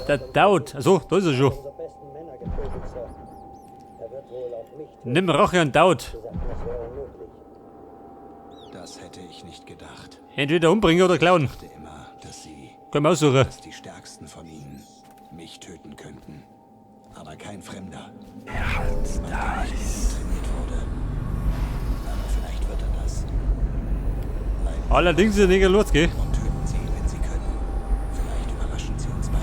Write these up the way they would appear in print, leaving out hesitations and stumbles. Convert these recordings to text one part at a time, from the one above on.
Der Daud. Achso, da ist er schon. Nimm Rache an Daud. Das hätte ich nicht gedacht. Entweder umbringen oder klauen. Ich dachte immer, dass sie, Können wir aussuchen. dass die stärksten von ihnen mich töten könnten. Aber kein Fremder. Niemand, der nicht mit ihnen trainiert wurde. Aber vielleicht wird er das. Bleiben Allerdings ist er nicht los, gell? und töten sie, wenn sie können. Vielleicht überraschen sie uns beide.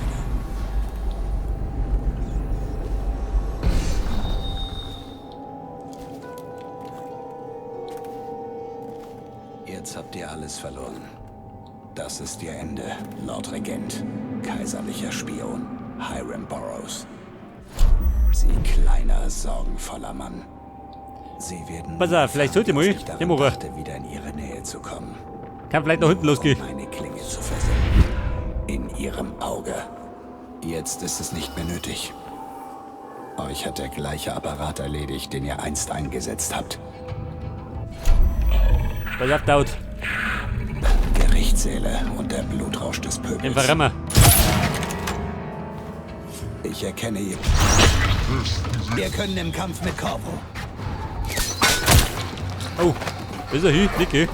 Jetzt habt ihr alles verloren. Das ist ihr Ende, Lord Regent, kaiserlicher Spion, Hiram Burrows. Sie kleiner, sorgenvoller Mann. Sie werden Pass nie auf, vielleicht erfahren, sollte ich wie oft mal ich daran den machen. dachte, wieder in ihre Nähe zu kommen. Kann vielleicht nach hinten losgehen. Um meine Klinge zu versenken. In ihrem Auge. Jetzt ist es nicht mehr nötig. Euch hat der gleiche Apparat erledigt, den ihr einst eingesetzt habt. Pass auf, Daud. Gerichtssäle und der Blutrausch des Den Pöbels. verrammen. Ich erkenne ihr. Wir können im Kampf mit Corvo. Oh, ist er hier? Nicht, gell?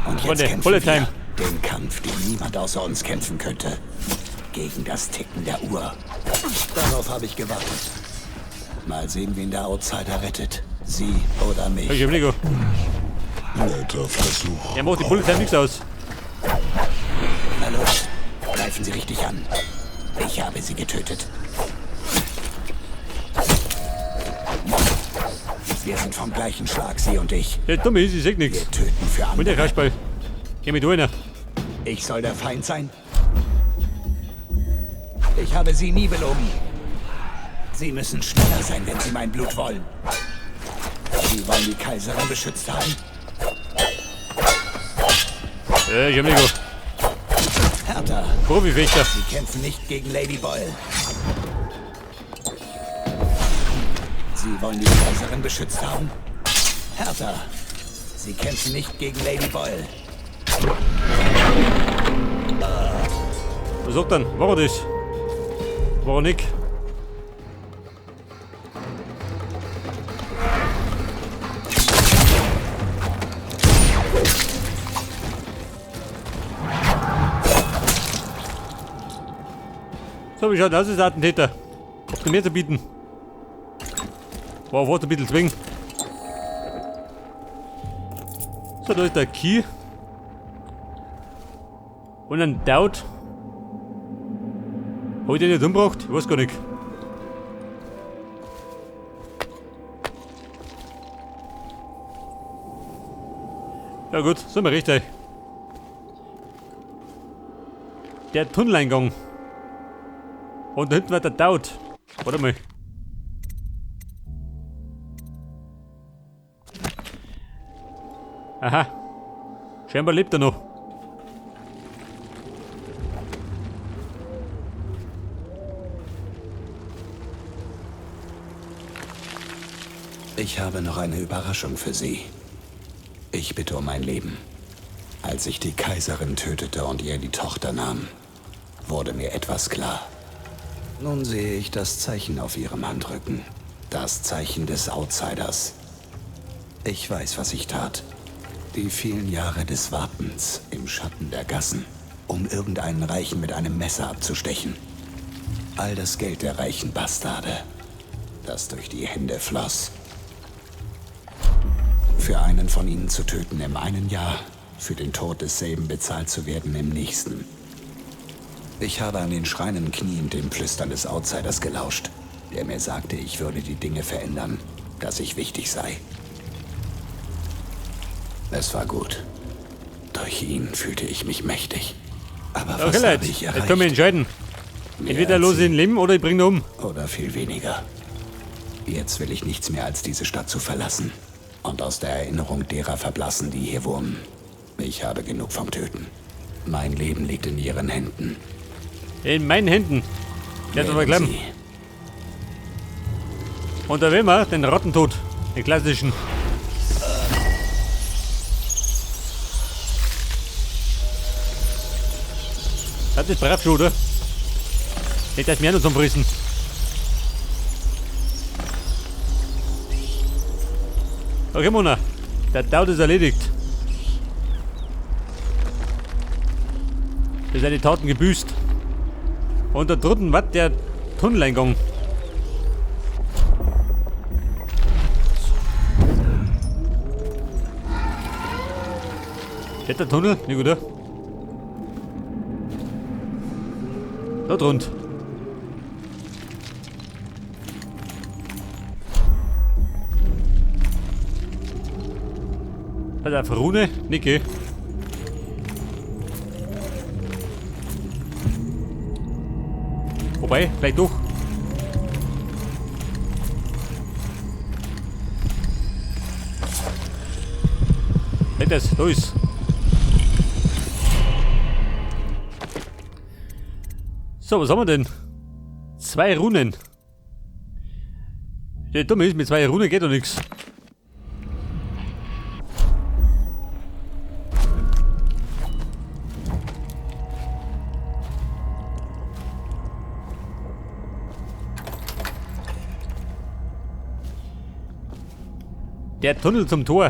Und jetzt Freunde, kämpfen Bullet wir Time. den Kampf, den niemand außer uns kämpfen könnte. Gegen das Ticken der Uhr. Darauf habe ich gewartet. Mal sehen, wen der Outsider rettet. Sie oder mich. Ich hab nicht. Netter Versuch. Er macht die Bullet Time nichts aus. Na los, greifen Sie richtig an. Ich habe sie getötet. Wir sind vom gleichen Schlag, Sie und ich. Der Dumme ist, ich seh nix. Wir töten für Und der andere. Kasperl. Geh mit einer. Ich soll der Feind sein? Ich habe Sie nie belogen. Sie müssen schneller sein, wenn Sie mein Blut wollen. Sie wollen die Kaiserin beschützt haben? Ich hab nicht. Härter. Profifechter. Sie kämpfen nicht gegen Lady Boyle. Sie wollen die Kaiserin beschützt haben? Härter. Sie kämpfen nicht gegen Lady Boyle. Was sagt dann? War er das? War er nicht? So, wie schaut aus, ist der Attentäter? Habt ihr mehr zu bieten? War fast ein bisschen zwingen. So, da ist der Key. Und ein Daud. Hab ich den nicht umgebracht? Ich weiß gar nicht. Ja gut, sind wir richtig. Der Tunneleingang. Und da hinten war der Daud. Warte mal. Aha. Scheinbar lebt er noch. Ich habe noch eine Überraschung für Sie. Ich bitte um mein Leben. Als ich die Kaiserin tötete und ihr die Tochter nahm, wurde mir etwas klar. Nun sehe ich das Zeichen auf ihrem Handrücken. Das Zeichen des Outsiders. Ich weiß, was ich tat. Die vielen Jahre des Wartens im Schatten der Gassen, um irgendeinen Reichen mit einem Messer abzustechen. All das Geld der reichen Bastarde, das durch die Hände floss. Für einen von ihnen zu töten im einen Jahr, für den Tod desselben bezahlt zu werden im nächsten. Ich habe an den Schreinen kniend dem Flüstern des Outsiders gelauscht, der mir sagte, ich würde die Dinge verändern, dass ich wichtig sei. Es war gut. Durch ihn fühlte ich mich mächtig. Aber Okay, was Leute, habe ich jetzt können wir erreicht? entscheiden. Mehr Entweder als los sie ihn leben oder ich bringe ihn um. Oder viel weniger. Jetzt will ich nichts mehr, als diese Stadt zu verlassen. Und aus der Erinnerung derer verblassen, die hier wohnen. Ich habe genug vom Töten. Mein Leben liegt in ihren Händen. In meinen Händen. Der hat aber Wählen glauben. Sie. Und da will wir den Rattentod. Den klassischen. Das ist brav schon, oder? Nicht, dass wir noch zum Frissen. Okay, Mona. Der Daud ist erledigt. Das sind die Taten gebüßt. Und da drunten war der Tunneleingang. Steht der Tunnel? Nicht, oder? Da drunten. Pass auf, Rune, Niki. Wobei, vielleicht doch. Nicht das, da ist. So, was haben wir denn? 2 Runen. Der Dumme ist, mit 2 Runen geht doch nichts. Der Tunnel zum Tor.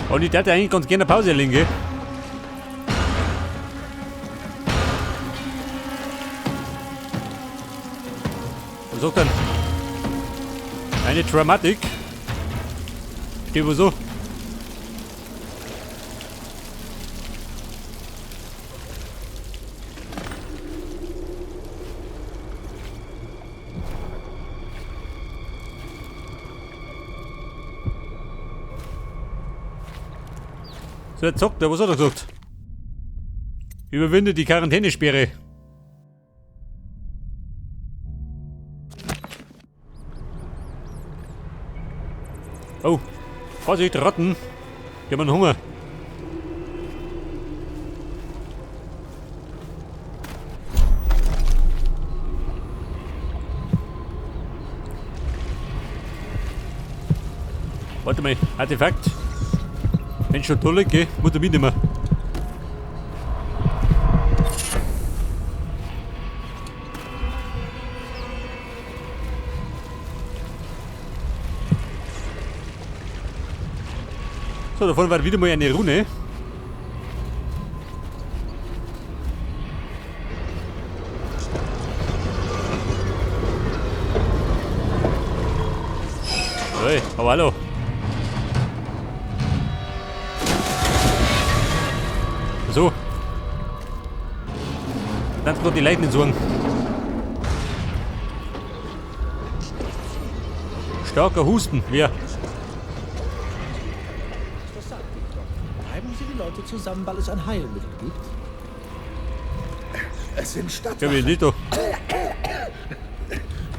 Und ich dachte eigentlich ganz gerne eine Pause legen, gell? Was sagt denn? Eine Dramatik. Steht wohl so. So, jetzt sagt er, was hat er gesagt? Überwinde die Quarantänesperre. Oh, Vorsicht, Ratten. Die haben einen Hunger. Warte mal, Artefakt. Wenn schon toll geht, muss ich mitnehmen. So, davon war wieder mal eine Rune. Hey, aber hallo. So. Dann gerade die Leuten entsorgen. Starker Husten, wer? Das sagt ich doch. Treiben Sie die Leute zusammen, weil es ein Heilmittel gibt? Es sind Stadtwachen. Ja, nicht doch.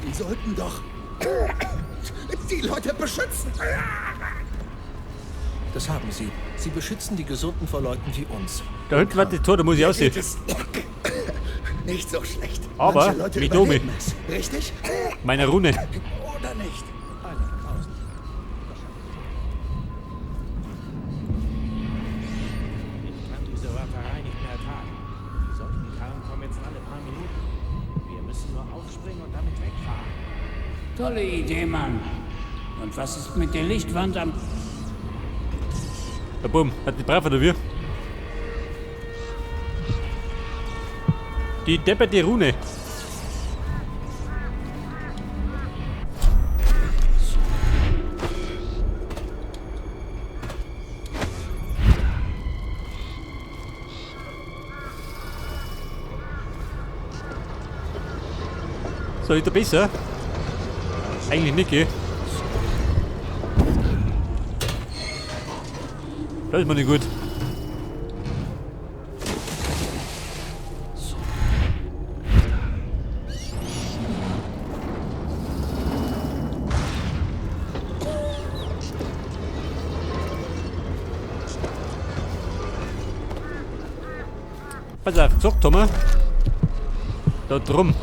Die sollten doch die Leute beschützen. Das haben sie. Sie beschützen die Gesunden vor Leuten wie uns. Da hinten war das Tor, da muss ich aussehen. Nicht so schlecht. Aber manche Leute mit Domi. es, richtig? Meine Rune. Oder nicht? Ich kann diese Warterei nicht mehr ertragen. Die Seuchenkarren kommen jetzt alle paar Minuten. Wir müssen nur aufspringen und damit wegfahren. Tolle Idee, Mann. Und was ist mit der Lichtwand am... Der Bumm, hat die brav oder wie? Die depperte Rune. So, ist er besser? Eigentlich nicht, gell? Das ist mir nicht gut. Pass auf, gesagt haben wir. Da drum.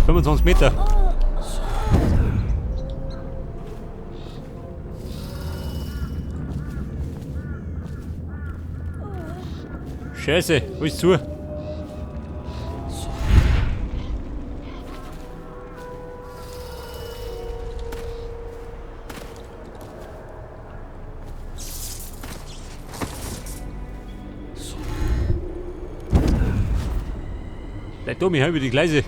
25 Meter. Scheiße, alles zu. Bleib da, wir haben über die Gleise.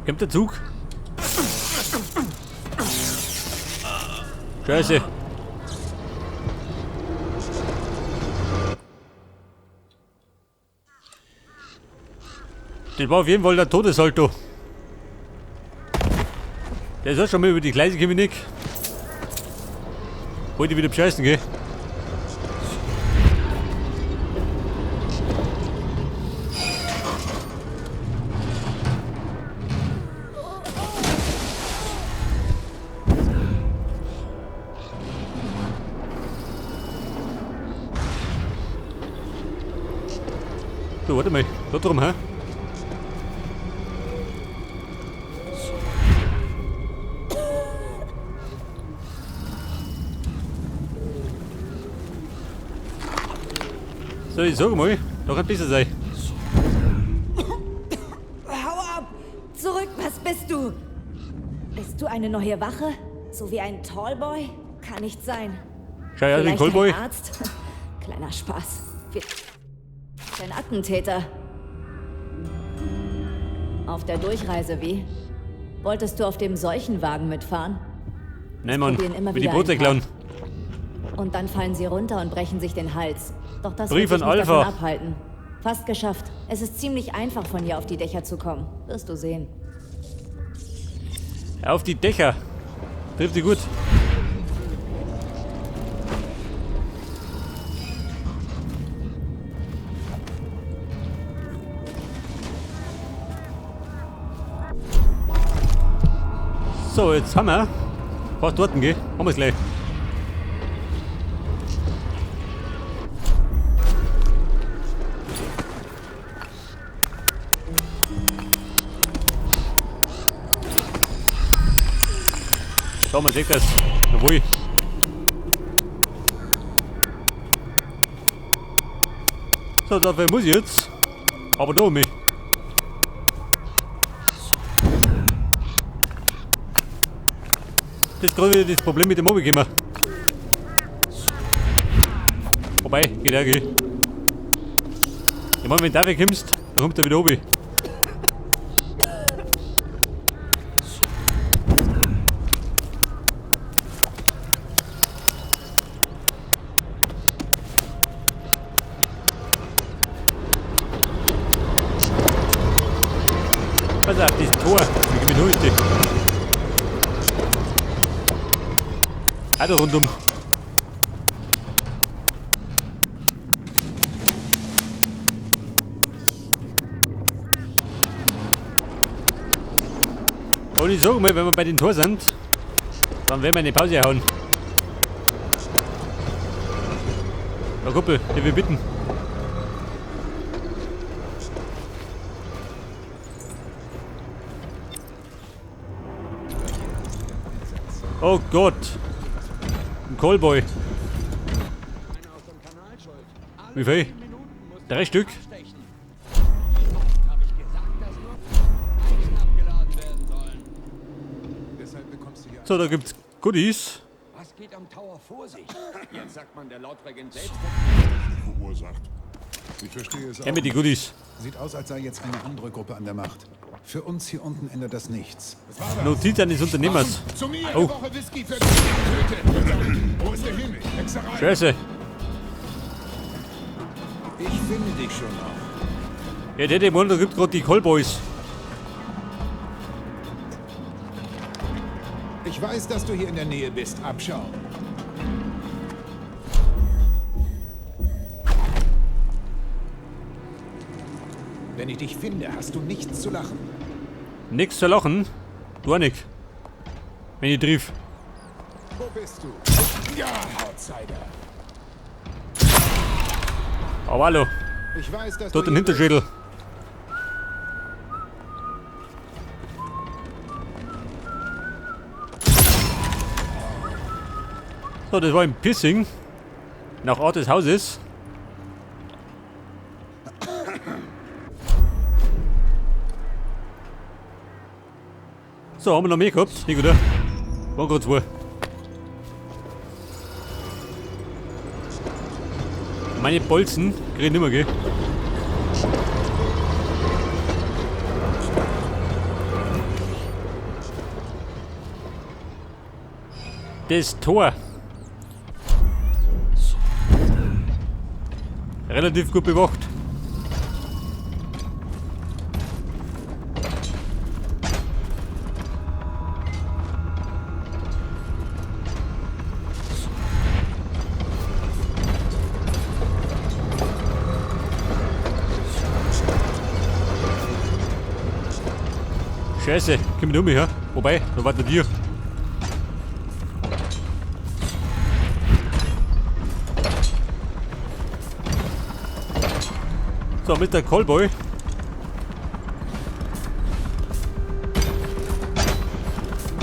Kommt der Zug? Scheiße. Das war auf jeden Fall der Todessalto. Der ist auch schon mal über die Gleise gekommen, Nick. Wollte wieder bescheißen, gell? Du, warte mal, da drum, hä? So, ich sag mal, da kann besser sein. Hau ab! Zurück, was bist du? Bist du eine neue Wache? So wie ein Tallboy? Kann nicht sein. Schau ja, wie ein Vielleicht Callboy. ein Arzt? Kleiner Spaß. Ein Attentäter. Auf der Durchreise, wie? Wolltest du auf dem Seuchenwagen mitfahren? Nein, Mann, probieren immer will die wieder Brote ein paar. klauen. Und dann fallen sie runter und brechen sich den Hals. Doch das Brief wird dich an nicht Alpha. davon abhalten. Fast geschafft. Es ist ziemlich einfach, von hier auf die Dächer zu kommen. Wirst du sehen. Auf die Dächer. Trifft die gut. So, jetzt haben wir. Fast dort, gell? Haben wir's gleich. So, man sieht das. Jawohl. So, dafür muss ich jetzt. Aber da mich. Das ist gerade wieder das Problem mit dem Obi gekommen. Wobei, geht auch, gell? Ich meine, wenn du da wegkommst, dann kommt er wieder oben. Pass auf, das Tor. Wie komme ich heute? Auch da rundum. Und ich sag mal, wenn wir bei den Tor sind, dann werden wir eine Pause hauen. Na Kumpel, ich will bitten. Oh Gott. Ein Callboy. Wie viel? 3 Stück. So, da gibt's Goodies. Was geht am Tower vor sich? Jetzt sagt man, der Lordregent selbst verursacht. Ich verstehe es auch. Her mit die Goodies. Sieht aus, als sei jetzt eine andere Gruppe an der Macht. Für uns hier unten ändert das nichts. Notiz eines Unternehmers. Zu mir Oh. eine Woche Whisky für tötet. Wo ist der Himmel? Hexerei. Scheiße. Ich finde dich schon noch. Ja, der Dämon, da gibt gerade die Callboys. Ich weiß, dass du hier in der Nähe bist. Abschau. Wenn ich dich finde, hast du nichts zu lachen. Nix zu lachen. Du auch nicht. Wenn ich triff. Wo bist du? Ja, Outsider. Aber hallo. Ich weiß, dass Dort du den hier bist. Hinterschädel. So, das war ein Piercing. Nach Art des Hauses. So, haben wir noch mehr gehabt? Nicht, oder? Waren gerade zwei. Meine Bolzen krieg ich nicht mehr, gell? Das Tor. Relativ gut bewacht. Scheiße, komm nicht um mich, ja? Wobei, da wartet dir. So, Mr. Callboy.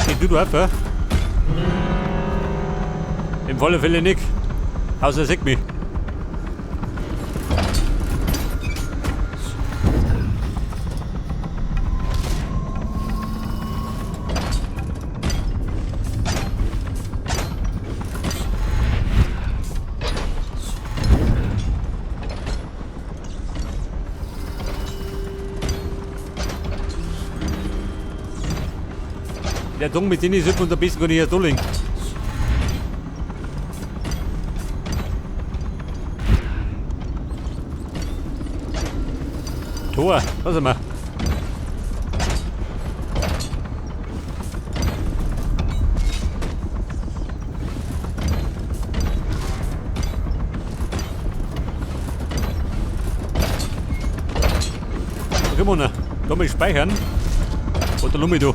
Geh du drauf, ja? Im vollen Fälle nicht. Außer er sieht mich. Der Dung mit denen ist und am besten gar nicht erst liegen. Tor, was haben wir? Okay, Mona, da mal speichern. Oder Lummi du.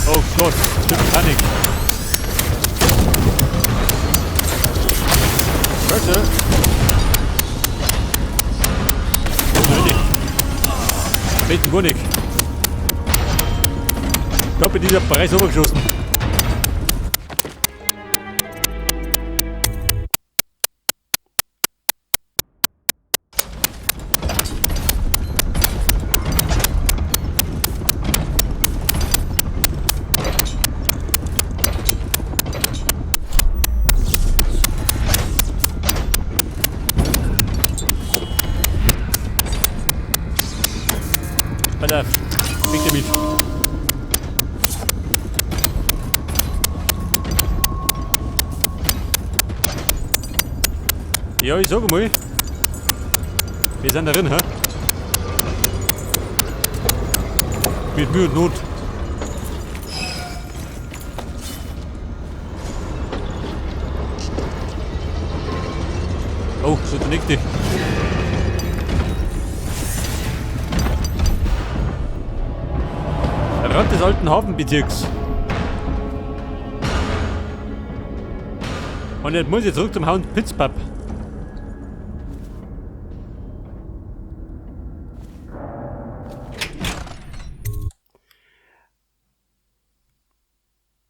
Oh Gott, Stück Panik. Scheiße. Oh, am besten gar nicht. Da bin dieser Preis runtergeschossen. Alter, weg damit. Ja, ich sag mal, wir sind drin, hä? Mit Mühe und Not. Oh, so der nächste. Rand des alten Hafenbezirks. Und jetzt muss ich zurück zum Hound Pitts Pub.